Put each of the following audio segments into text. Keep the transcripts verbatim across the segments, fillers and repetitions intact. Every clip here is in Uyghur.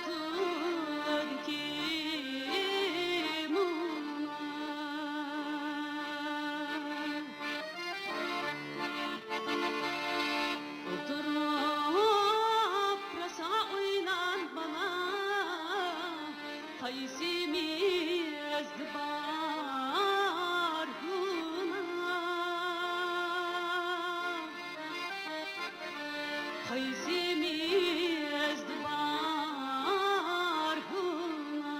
تۇردىكى مۇڭلار. ئولتۇرۇپ راسا ئويلان بالا، قايسىمىزدا بار گۇناھ؟ قايسىمىزدا بار گۇناھ؟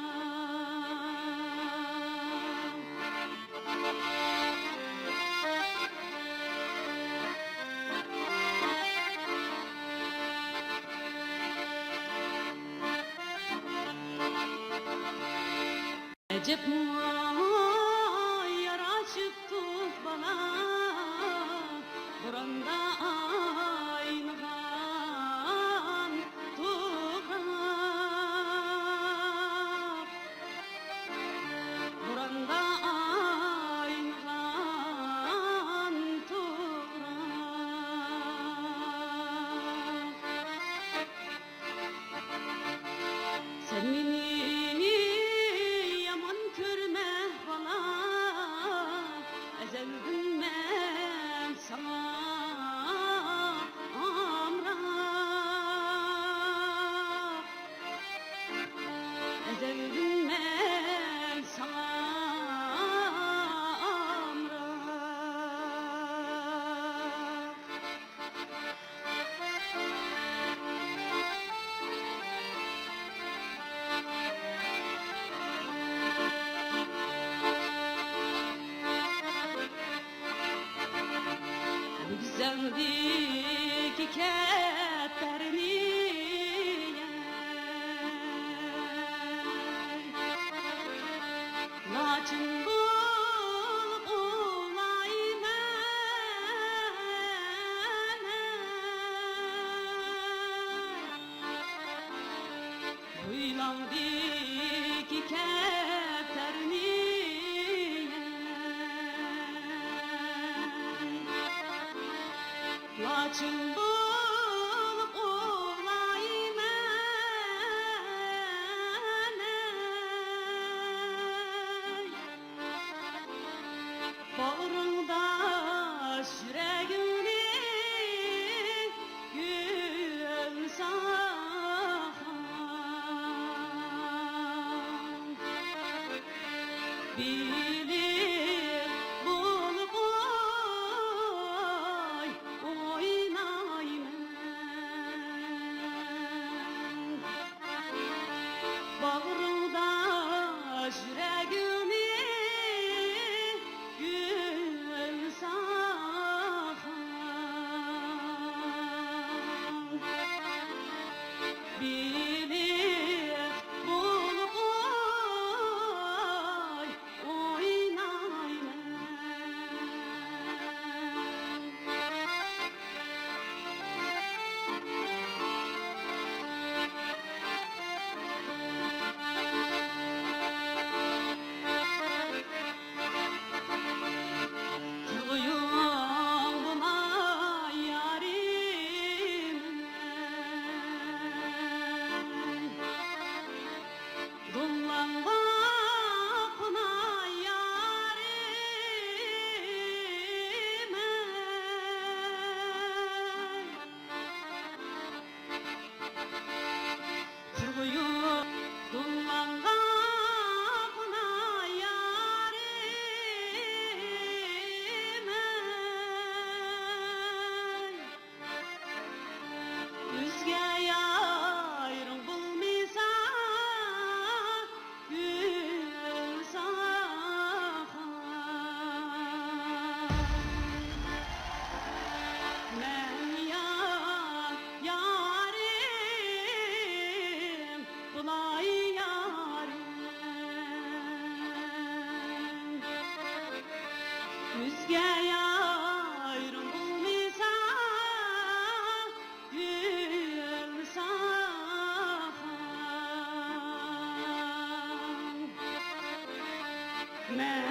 ئەجەبمۇ ياراشىپتۇ بالا، بوراندا ئاينىغان توغراق، بوراندا ئاينىغان توغراق. سەن مېنى يامان كۆرمە بالا، ئەزەلدىن مەن ساڭا ئامراق، ئەزەلدىن مەن ساڭا ئامراق. گۈزەلدىكى كەپتەرنى لاچىن بولۇپ ئۇلايمەن. بويلاڭدىكى كەپتەرنى لاچىن بولۇپ ئۇلايمەن. باغرىڭدا يۈرەكنى گۈل ساخان بىلىپ بولۇپ ئوي ئوينايمەن. باغرىڭدا يۈرەكنى گۈل ساخان بىلىپ بولۇپ ئوي ئوينايمەن. تۇرغۇيۇڭ بۇما يارىم، دوللاڭغا قونا يارىم. تۇرغۇيۇڭ دوللاڭغا قونا يارىم. ئۆزگە يارىڭ بولمىسا، گۈل ساخان. مەن يا يارىم، بۇلاي يارىم. ئۆزگە يارىڭ بولمىسا، گۈل ساخان. مەن